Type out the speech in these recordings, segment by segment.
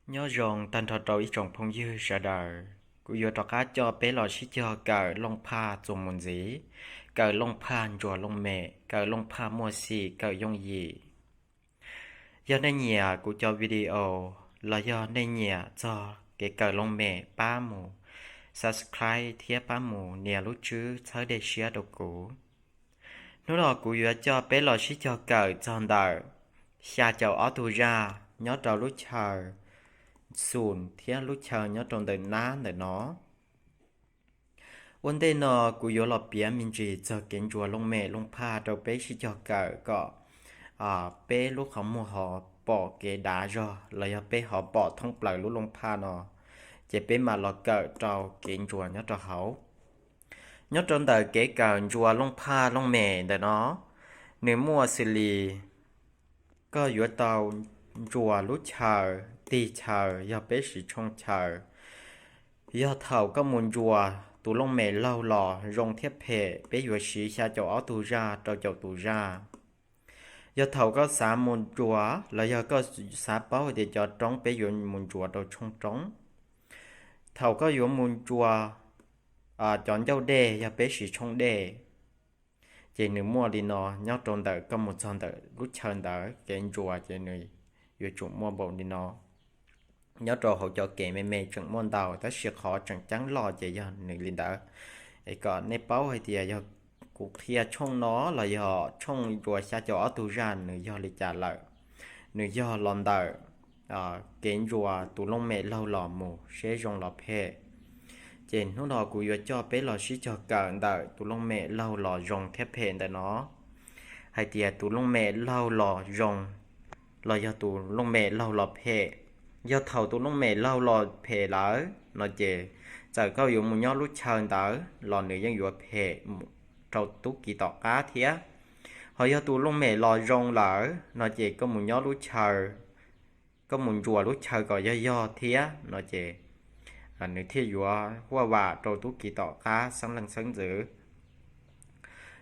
Nyob zoo tag nrho rau ib tsoom phooj ywg sawv daws, kuv yuav rov qab coj peb los sib cog kawm looj phaj txuas mus ntxiv, kawm looj phaj ntsuas looj mem, kawm looj phaj muaj xim, kawm yooj yim. Yog nej nyiam kuv cov video los yog nej nyiam txog kev kawm looj mem, pab mus subscribe thiab pab mus nias lub tswb txhawb dej siab rau kuv. Hnub no kuv yuav coj peb los sib cog kawm txog ntawm xya caum ob tug zaj nyob rau lub chaw Xum thiab lub chaw nyob rau ntawm nab ntawm no. Ua ntej no kuv yuav los piav me ntsis txog kev ntsuas looj mem looj phaj rau peb sib cog kawm kom peb lub qhov muag ho pom kev dav zog los yog peb ho pom thoob plaws lub looj phaj no, ces peb mam los kawm rau kev ntsuas nyob rau hauv. Nyob rau ntawm kev kawm ntsuas looj phaj looj mem ntawm no, nws muaj xws li koj yuav tau ntsuas lub chaw, tig chaw, yog peb siv tshooj chaw. Yog thaum koj mus ntsuas tus looj mem laug los zoo thiab phem, peb yuav siv xya caum ob tug zaj, rau caum tus zaj. Yog thaum koj xav mus ntsuas los yog koj xav paub hais tias cov roob peb yuav mus ntsuas rau tshooj roob. Thaum koj yuav mus ntsuas cov ncauj dej, yog peb siv tshooj dej, ces nws muaj li no. Nyob rau ntawm koj mus txog ntawm lub chaw ntawd, kev ntsuas ces nws yuav tsum muaj npaum li no. Nyob rau hauv cov kev me me tseem muaj ntau, tab sis qhov tseem ceeb loj ces yog nws li ntawd. Es kom nej paub hais tias yog kuv qhia tshooj no los yog tshooj ntsuas xya caum ob tug zaj nws yog li cas lawm. Nws yog los ntawm kev ntsuas tus looj mem laug los mus seb zoo los phem. Ces hnub no kuv yuav coj peb los sib cog kawm ntawm tus looj mem laug los zoo thiab phem ntawm no, hais tias tus looj mem laug los zoo los yog tus looj mem laug los phem. Yog thaum tus looj mem laug los phem lawm no ces txawm koj yuav mus nyob lub chaw ntawd los nws yeej yuav phem rau tub ki tom qab thiab. Ho yog tus looj mem los zoo lawm no ces koj mus nyob lub chaw, koj mus ntsuas lub chaw kom yog yog thiab no ces nws thiaj yuav huaj vam rau tub ki tom qab xeeb leej xeeb ntxwv.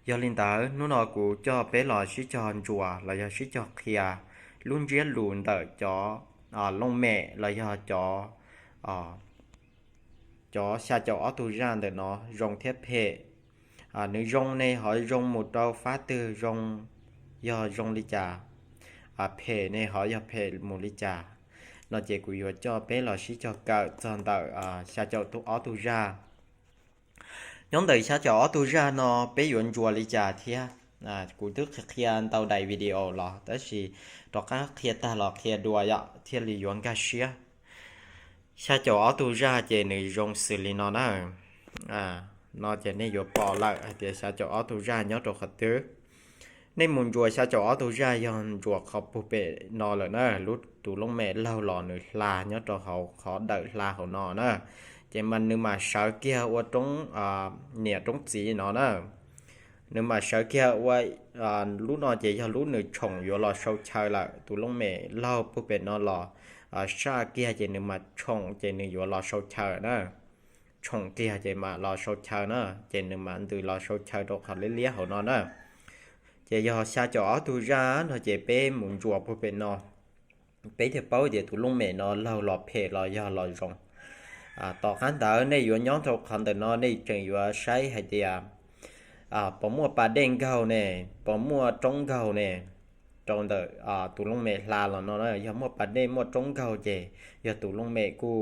Yog li ntawd hnub no kuv coj peb los sib cog ntsuas los yog sib cog qhia lub ntsiab lus ntawm cov looj mem los yog cov xya caum ob tug zaj ntawm no zoo thiab phem. Nws zoo ne ho zoo mus rau fab twg, zoo, yog zoo li cas, phem ne ho yog phem mus li cas no ces kuv yuav coj peb los sib cog kawm txog ntawm xya caum ob tug zaj. Nyob ntawm xya caum ob tug zaj no peb yuav ntsuas li cas thiab, kuv twb qhia ntau daim video los tab sis rov qab qhia tag los qhia dua yom thiaj li yuav nkag siab. Xya caum ob tug zaj ces nws zoo xws li no na. No ces nej yuav pom lawm hais tias xya caum ob tug zaj nyob rau qhov twg. Nej mus ntsuas xya caum ob tug zaj yog ntsuas qhov puag pem no lawm na, lub tus looj mem laug los nws hla nyob rau hauv qhov dawm hla hauv no na. Ces mas nws mam sawv kiag ua roob niam roob txiv no na. Nws mam sawv kiag ua, lub no ces yog lub nws tshoom yuav los sau chaw lawm. Tus looj mem laug puag pem no los saj kiag ces nws mam tshoom ces nws yuav los sau chaw na. Tshoom kiag ces mam los sau chaw na, ces nws mam ntws los sau chaw rau qhov liab liab hauv no na. Ces yog xya caum ob tug zaj no ces peb mus ntsuas puag pem no, peb thiaj paub tias tus looj mem no laug los phem los yog los zoo. Tom qab ntawd nej yuav nyob rau qhov ntawm no nej tseem yuav saib hais tias puas muaj pas dej nkaug ne, puas muaj roob nkaug ne, rau ntawm tus looj mem hla los no na. Yog muaj pas dej muaj roob nkaug ces yog tus looj mem kuj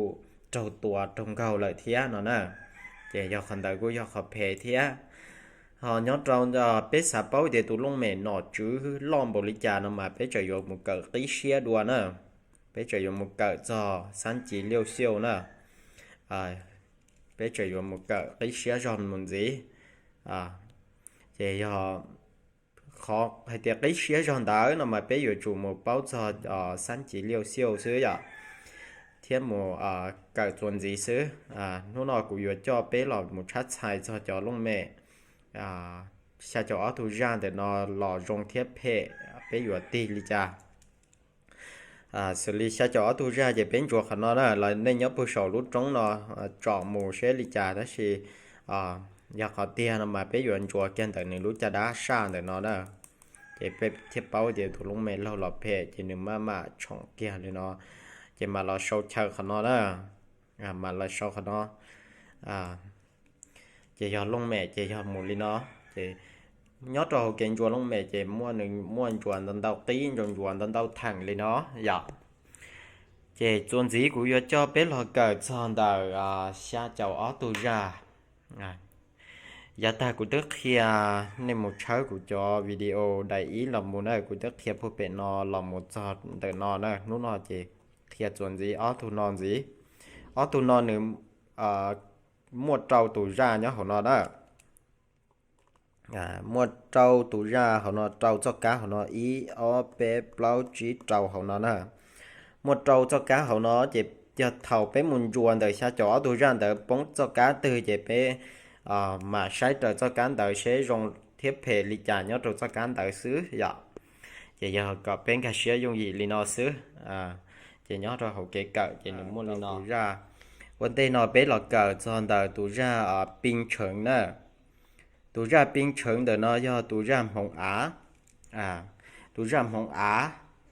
raug tua raug nkaug lawm thiab no na. Ces yog qhov ntawd kuj yog qhov phem thiab. Ho nyob rau peb xav paub tias tus looj mem nom tswv loj npaum li cas no mas peb tseem yuav mus kawm qib siab dua na. Peb tseem yuav mus kawm txog xab ci liuj xiuj na. Peb tseem yuav mus kawm qib siab zog mus ntxiv. Ces yog qhov hais tias qib siab zog ntawd no mas peb yuav tsum mus paub txog xab ci liuj xiuj xwb yom, thiab mus kawm txuas ntxiv xwb. Hnub no kuv yuav coj peb los mus tshab txhais txog cov looj mem xya caum ob tug zaj ntawm no los zoo thiab phem, peb yuav tig li cas. Xws li xya caum ob tug zaj ces peb ntsuas qhov no na, los nej nyob puag saum lub roob no tsom mus seb li cas, tab sis yog qhov tiag no mas peb yuav ntsuas kiag ntawm nws lub caj dab saj ntawm no na. Ces peb thiaj paub tias tus looj mem laug los phem ces nws maj mam tshoom kiag li no. ces mam los sau chaw qhov no na, mam los sau qhov no. Ces yog looj mem ces yog mus li no. Ces nyob rau hauv kev ntsuas looj mem ces muaj, nws muaj ntsuas ntau ntau qib, ntsuas ntsuas ntau ntau theem li no yom. Ces txuas ntxiv kuv yuav coj peb los kawm txog ntawm xya caum ob tug zaj. Yav tag kuv twb qhia, nej mus tshawb kuv cov video daim ib los mus na, kuv twb qhia puag pem no los mus txog ntawm no na. Hnub no ces qhia txuas ntxiv ob tug no ntxiv. Ob tug no nws muaj rau tus zaj nyob hauv no na. Muaj rau tus zaj hauv no, rau txoj kab hauv no, ib ob peb plaub tsib rau hauv no na. Muaj rau txoj kab hauv no ces yog thaum peb mus ntsuas ntawm xya caum ob tug zaj ntawd poob txoj kab twg ces peb mam saib raws txoj kab ntawd seb zoo thiab phem li cas nyob rau txoj kab ntawd xwb yom. Ces yog kom peb nkag siab yooj yim li no xwb. Ces nyob rau hauv kev kawm ces nws muaj li no. Tus zaj ua ntej no peb los kawm txog ntawm tus zaj pij tsheev na. Tus zaj pij tsheev ntawm no yog tus zaj hmoov av. Tus zaj hmoov av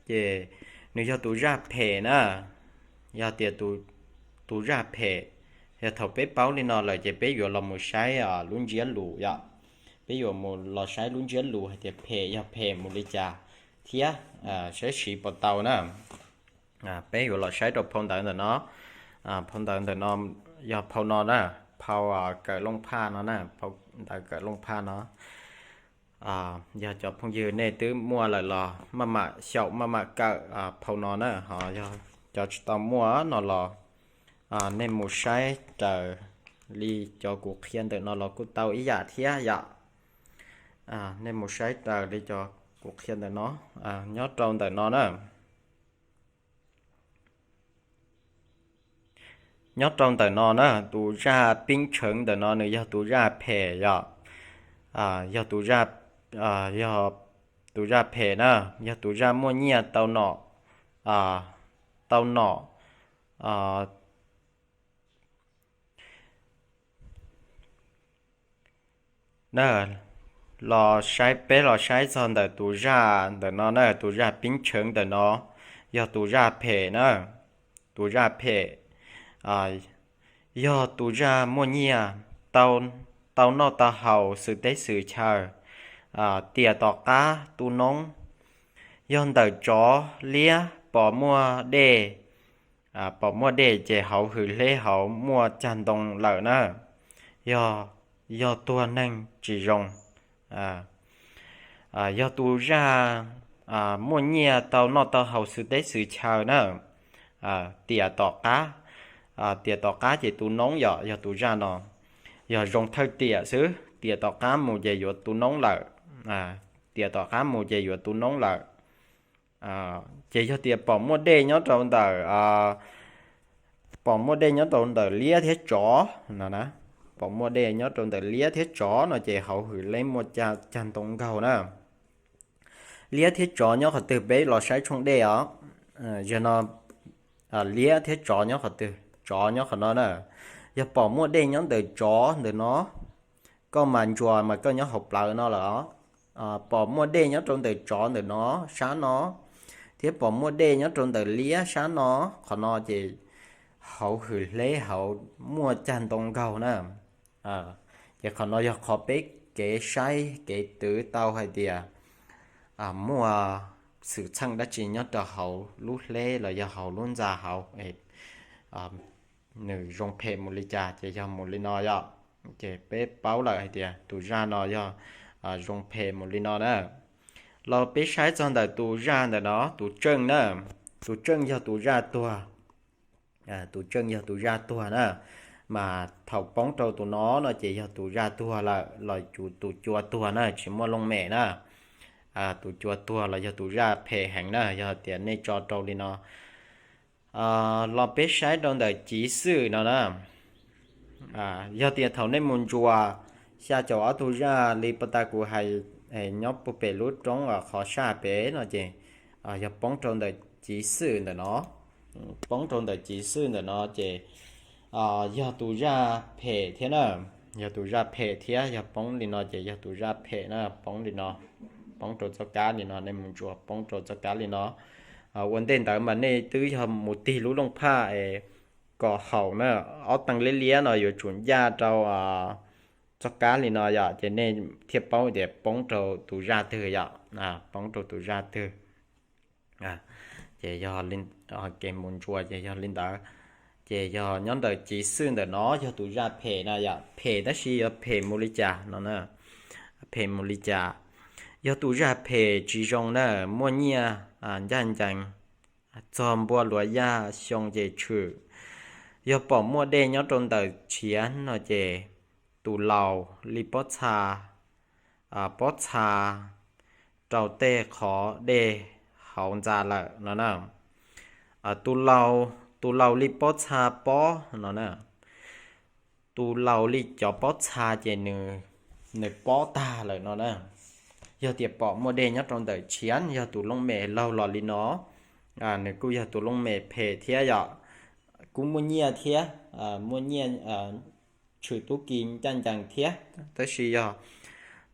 ces nws yog tus zaj phem na. Yog tias tus zaj phem, yog thaum peb paub li no lawm ces peb yuav los mus saib lub ntsiab lus yom. Peb yuav mus los saib lub ntsiab lus hais tias phem yog phem mus li cas thiab saib siv puas tau na. Peb yuav los saib rau phau ntawv ntawm no. Phau ntawv ntawm no yog phau no na, phau kawm looj phaj no na, phau ntawv kawm looj phaj no. Yog cov phooj ywg nej twb muaj lawm los maj mam xyaum maj mam kawm phau no na, ho yog cov tsis tau muaj no los nej mus saib raws li cov kuv qhia ntawm no los kuj tau ib yam thiab yom. Nej mus saib raws li cov kuv qhia ntawm no, nyob rau ntawm no na. Nyob rau ntawm no na, tus zaj pij tsheev ntawm no nws yog tus zaj phem yom. Yog tus zaj, yog tus zaj phem na, yog tus zaj muaj nyiaj tau nom, tau nom na. Los saib, peb los saib txog ntawm tus zaj ntawm no na, tus zaj pij tsheev ntawm no yog tus zaj phem na, tus zaj phem, yog tus zaj muaj nyiaj, tau noj tau haus xwm teb xwm chaw, tiam tom qab tu noob, yog ntawm tsov liab pom muaj dej, pom muaj dej ces hauv hwm hleb hauv muaj cag ntoo lawm na, yog, yog tuag neeg tsis zoo. Yog tus zaj muaj nyiaj tau noj tau haus xwm teb xwm chaw na, tiam tom qab, tiam tom qab ces tu noob yom, yog tus zaj no, yog zoo thawj tiam xwb, tiam tom qab mus ces yuav tu noob lawm, tiam tom qab mus ces yuav tu noob lawm. Ces yog tias pom muaj dej nyob rau ntawm, pom muaj dej nyob rau ntawm liab thiab tsov no na, pom muaj dej nyob rau ntawm liab thiab tsov no ces hauv hwm hleb muaj cag ntoo nkaug na. Liab thiab tsov nyob qhov twg peb los saib tshooj dej os. Yog no, liab thiab tsov nyob qhov twg? Tsov nyob qhov no na. Yog pom muaj dej nyob ntawm tsov ntawm no, koj mas ntsuas mas koj nyob hauv plawv no lawm os. Pom muaj dej nyob rau ntawm tsov ntawm no, sab no, thiab pom muaj dej nyob rau ntawm liab sab no, qhov no ces hauv hwm hleb hauv muaj cag ntoo nkaug na. Ces qhov no yog qhov peb kev saib kev twv tau hais tias muaj xwm txheej dab tsi nyob rau hauv lub hleb los yog hauv lub ntxa hauv, nws zoo phem mus li cas ces yog mus li no yom. Ces peb paub lawm hais tias tus zaj no yog zoo phem mus li no na. Los peb saib txog ntawm tus zaj ntawm no, tus tseej na, tus tseej yog tus zaj tuag. Tus tseej yog tus zaj tuag na, mas thaum poob rau tus no no ces yog tus zaj tuag lawm los tus cua tuag na, tsis muaj looj mem na. Tus cua tuag los yog tus zaj phem heev na, yog tias nej tso rau li no. Los peb saib rau ntawm civ xwm no na. Yog tias thaum nej mus ntsuas xya caum ob tug zaj li pas tas kuv hais nyob puag pem lub roob qhov saj pem no ces yog poob rau ntawm civ xwm ntawm no, poob rau ntawm civ xwm ntawm no ces yog tus zaj phem thiab na, yog tus zaj phem thiab, yog poob li no ces yog tus zaj phem na, poob li no, poob rau txoj kab li no, nej mus ntsuas poob rau txoj kab li no. Ua ntej ntawd mas nej twb yog mus tig lub looj phaj es kom haum na, ob teeg liab liab no yuav tsum ncaj rau txoj kab li no yom, ces nej thiaj paub tias poob rau tus zaj twg yom, poob rau tus zaj twg. Ces yog kev mus ntsuas ces yog li ntawd. Ces yog nyob ntawm Civ Xwj ntawm no yog tus zaj phem na yom, phem tab sis yog phem mus li cas no na, phem mus li cas. Yog tus zaj phem tsis zoo na, muaj nyiaj ncaj ncees, txog npua luas yaj xyoo ces tshwm. Yog pom muaj dej nyob rau ntawm tshiav no ces tus laus li pob txha, pob txha rau tej qhov dej hauv ntxa lawm no na. Tus laus, tus laus li pob txha pob no na, tus laus li cov pob txha ces nws, nws pob tag lawm no na. Yog tias pom muaj dej nyob rau ntawm tshiav, yog tus looj mem laug los li no, nws kuj yog tus looj mem phem thiab yom, kuj muaj nyiaj thiab, muaj nyiaj, tshwm tub ki ncaj ncees thiab, tab sis yog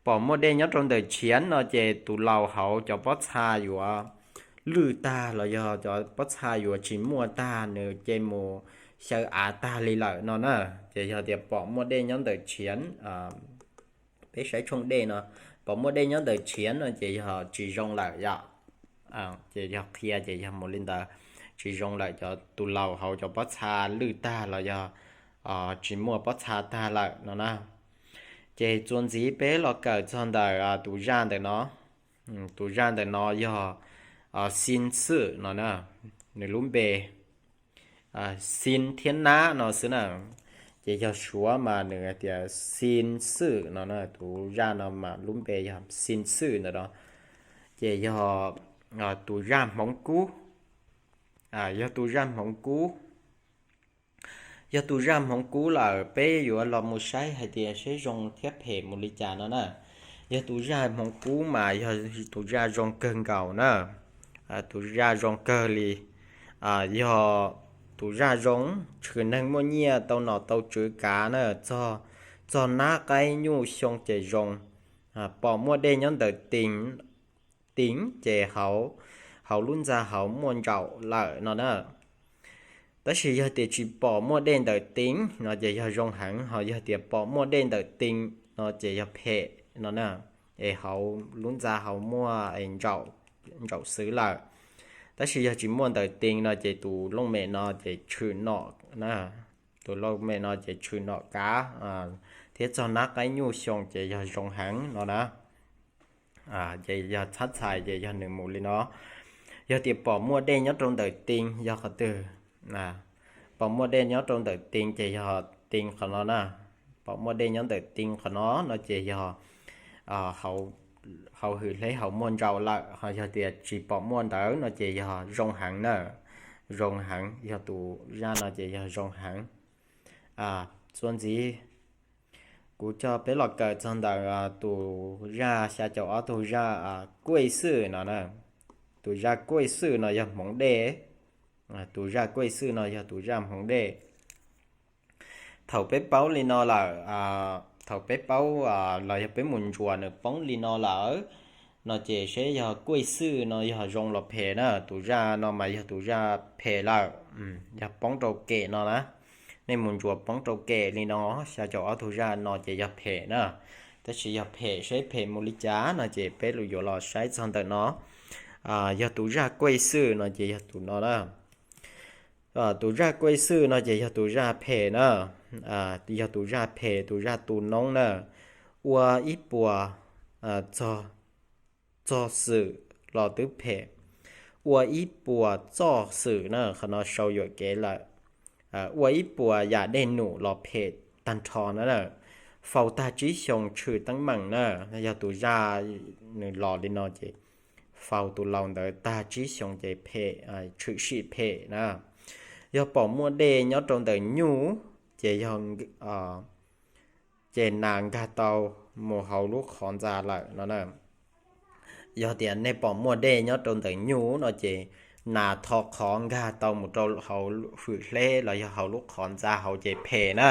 pom muaj dej nyob rau ntawm tshiav no ces tus laus hauv cov pob txha yuav lwj tag los yog cov pob txha yuav tsis muaj tag, nws ces mus xyaw av tag li lawm no na. Ces yog tias pom muaj dej nyob ntawm tshiav, peb saib tshooj dej no, pom muaj dej nyob ntawm tshiav no ces yog tsis zoo lawm yom. Ces yog qhia ces yog mus li ntawd, tsis zoo lawm, cov tus laus hauv cov pob txha lwj tag los yog tsis muaj pob txha tag lawm no na. Ces txuas ntxiv peb los kawm txog ntawm tus zaj ntawm no. Tus zaj ntawm no yog Xib Xwm no na, nws lub npe Xib thiab Nab no xwb na. Ces yog Suav mas nws hais tias Xib Xwm no na, tus zaj no mas lub npe yog Xib Xwm ntawm no. Ces yog tus zaj hmoov kub, yog tus zaj hmoov kub. Yog tus zaj hmoov kub lawm peb yuav los mus saib hais tias seb zoo thiab phem mus li cas no na. Yog tus zaj hmoov kub mas yog tus zaj zoo kawg nkaus na, tus zaj zoo kawg li. Yog tus zaj zoo, tshwm neeg muaj nyiaj tau nom tau tswv kav na, txog nab qaib nyuj xyoo ces zoo. Pom muaj dej nyob ntawm teev, ces hauv lub ntxa hauv muaj ntsaum lawm no na. Tab sis yog tias tsis pom muaj dej ntawm teev no ces yog zoo heev, ho yog tias pom muaj dej ntawm teev no ces yog phem no na. Es hauv lub ntxa hauv muaj ntsaum xwb lawm. Tab sis yog tsis muaj ntawm teev no ces tus looj mem no ces tshwm nom na, tus looj mem no ces tshwm nom kav thiab txog nab qaib nyuj xyoo ces yog zoo heev no na. Ces yog txhab txhais ces yog nws mus li no. Yog tias pom muaj dej nyob rau ntawm teev yog qhov twg? Pom muaj dej nyob rau ntawm teev ces yog teev qhov no na. Pom muaj dej nyob ntawm teev qhov no no ces yog hauv hwm hleb hauv muaj ntsaum lawm, ho yog tias tsis pom muaj ntawd no ces yog zoo heev na. Zoo heev, yog tus zaj no ces yog zoo heev. Txuas ntxiv kuv coj peb los kawm txog ntawm tus zaj xya caum ob tug zaj Kuej Xwm no na. Tus zaj Kuej Xwm no yog hmoov dej. Tus zaj Kuej Xwm no yog tus zaj hmoov dej. Thaum peb paub li no lawm, thaum peb paub los yog peb mus ntsuas nws poob li no lawm no ces seb yog Kuej Xwm no yog zoo los phem na. Tus zaj no mas yog tus zaj phem lawm, yog poob rau kem no na. Nej mus ntsuas poob rau kem li no, xya caum ob tug zaj no ces yog phem na. Tab sis yog phem seb phem mus li cas no ces peb yuav los saib txog ntawm no. Yog tus zaj Kuej Xwm no ces yog tus no na. Tus zaj Kuej Xwm no ces yog tus zaj phem na. Yog tus zaj phem, tus zaj tu noob na. Ua ib puas txog xwm los twb phem. Ua ib puas txoj xwm na, qhov no sau yuam kev lawm. Ua ib puas yam dej num los phem tag nrho na. Faus tag tsib xyoo tshwm teeb meem na. Yog tus zaj nws los li no ces faus tus laus ntawd tag tsib xyoo ces phem, tshwm sim phem na. Yog pom muaj dej nyob rau ntawm nyuj ces yog ces nas nkag tau mus hauv lub qhov ntxa lawm no na. Yog tias nej pom muaj dej nyob rau ntawm nyuj no ces nas tho qhov nkag tau mus rau hauv hwm hleb los yog hauv lub qhov ntxa hauv ces phem na.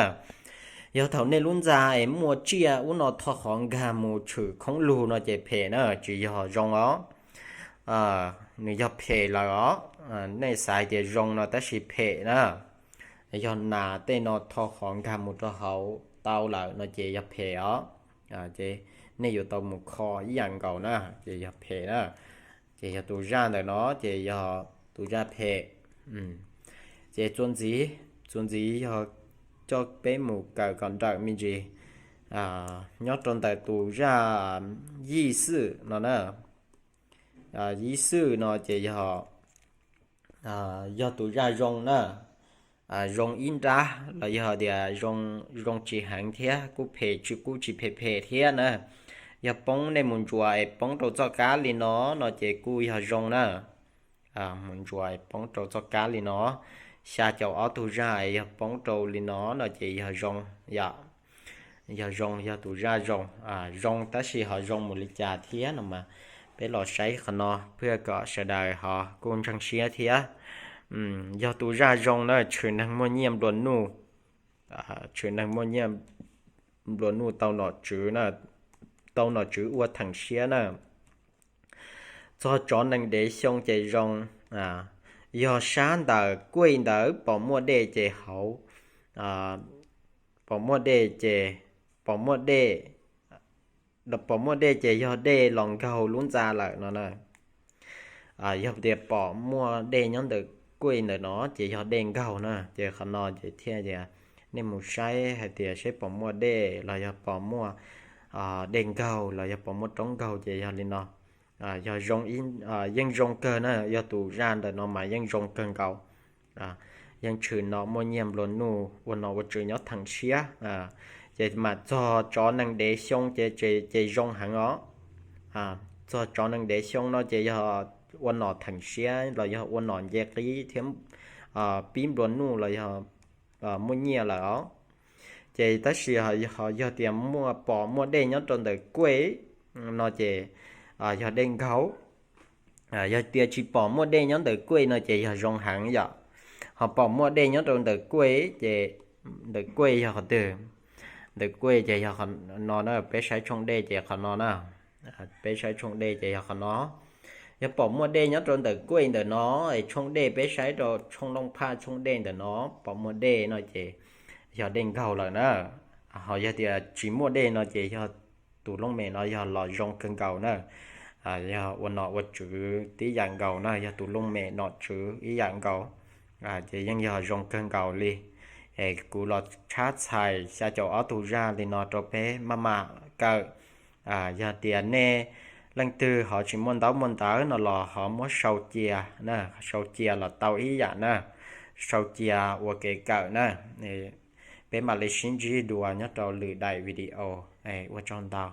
Yog thaum nej lub ntxa es muaj tsiaj ub no tho qhov nkag mus tshwm khoob lug no ces phem na, tsis yog zoo os. nws yog phem lawm os. Nej xav hais tias zoo no tab sis phem na. Yog nas tej no tho qhov nkag mus rau hauv tau lawm no ces yog phem os. Ces nej yuav tau mus kho ib yam nkaus na, ces yog phem na. Ces yog tus zaj ntawm no ces yog tus zaj phem. Ces txuas ntxiv, txuas ntxiv yog coj peb mus kawm kom nrawm me ntsis nyob rau ntawm tus zaj yij xwm no na. Yij xwm no ces yog, yog tus zaj zoo na. Zoo ib nrab los yog tias zoo, zoo tsis heev thiab kuj phem tsis, kuj tsis phem phem thiab na. Yog poob nej mus ntsuas es poob rau txoj kab li no no ces kuj yog zoo na. Mus ntsuas es poob rau txoj kab li no, xya caum ob tug zaj es yog poob rau li no no ces yog zoo, yog zoo, yog tus zaj zoo. Zoo tab sis ho zoo mus li cas thiab no mas peb los saib qhov no pliag kom sawv daws ho kuj ntseeg siab thiab. Yog tus zaj zoo na, tshwm neeg muaj nyiaj nplua nuj, tshwm neeg muaj nyiaj nplua nuj tau nom tswv, tau nom tswv ua theem siab na. Txog tsov nees dev xyoo ces zoo. Yog sab ntawm kuej ntawd pom muaj dej ces hauv, pom muaj dej ces, pom muaj dej, pom muaj dej ces yog dej los nkaug lub ntxa lawm no na. Yog tias pom muaj dej nyob ntawm kuej ntawm no ces yog dej nkaug na, ces qhov no ces thiaj tias nej mus saib hais tias seb pom muaj dej los yog pom muaj dej nkaug los yog pom muaj roob nkaug ces yog li no. Yog zoo, yeej zoo kawg na, yog tus zaj ntawm no mas yeej zoo kawg nkaus. Yeej tshwm nom muaj nyiaj nplua nuj ua nom ua tswv nyob theem siab. Ces mas txog tsov nees dev xyoo ces, ces zoo heev os. Txog tsov nees dev xyoo no ces yog ua nom theem siab los yog ua nom nce qib thiab pib nplua nuj los yog muaj nyiaj lawm os. Ces tab sis ho yog tias muaj, pom muaj dej nyob rau ntawm kuej no ces yog dej nkaug. Yog tias tsis pom muaj dej nyob ntawm kuej no ces yog zoo heev yom. Ho pom muaj dej nyob rau ntawm kuej ces ntawm kuej yog qhov twg? Ntawm kuej ces yog qhov no na, peb saib tshooj dej ces qhov no na. Peb saib tshooj dej ces yog qhov no. Yog pom muaj dej nyob rau ntawm kuej ntawm no, es tshooj dej peb saib rau tshooj looj phaj tshooj dej ntawm no pom muaj dej no ces yog dej nkaug lawm na. Ho yog tias tsis muaj dej no ces yog tus looj mem no yog los zoo kawg nkaus na. Yog ua nom ua tswv tib yam nkaus na, yog tus looj mem nom tswv ib yam nkaus. Ces yeej yog zoo kawg nkaus li. Es kuv los tshab txhais xya caum ob tug zaj li no rau peb maj mam kawm. Yog tias nej leej twg ho tsis muaj ntaub muaj ntawv no los ho muab sau cia na, sau cia los tau ib yam na. Sau cia ua kev kawm na. Peb mam li sib ntsib dua nyob rau lwm daim video. Ua tsaug ntau.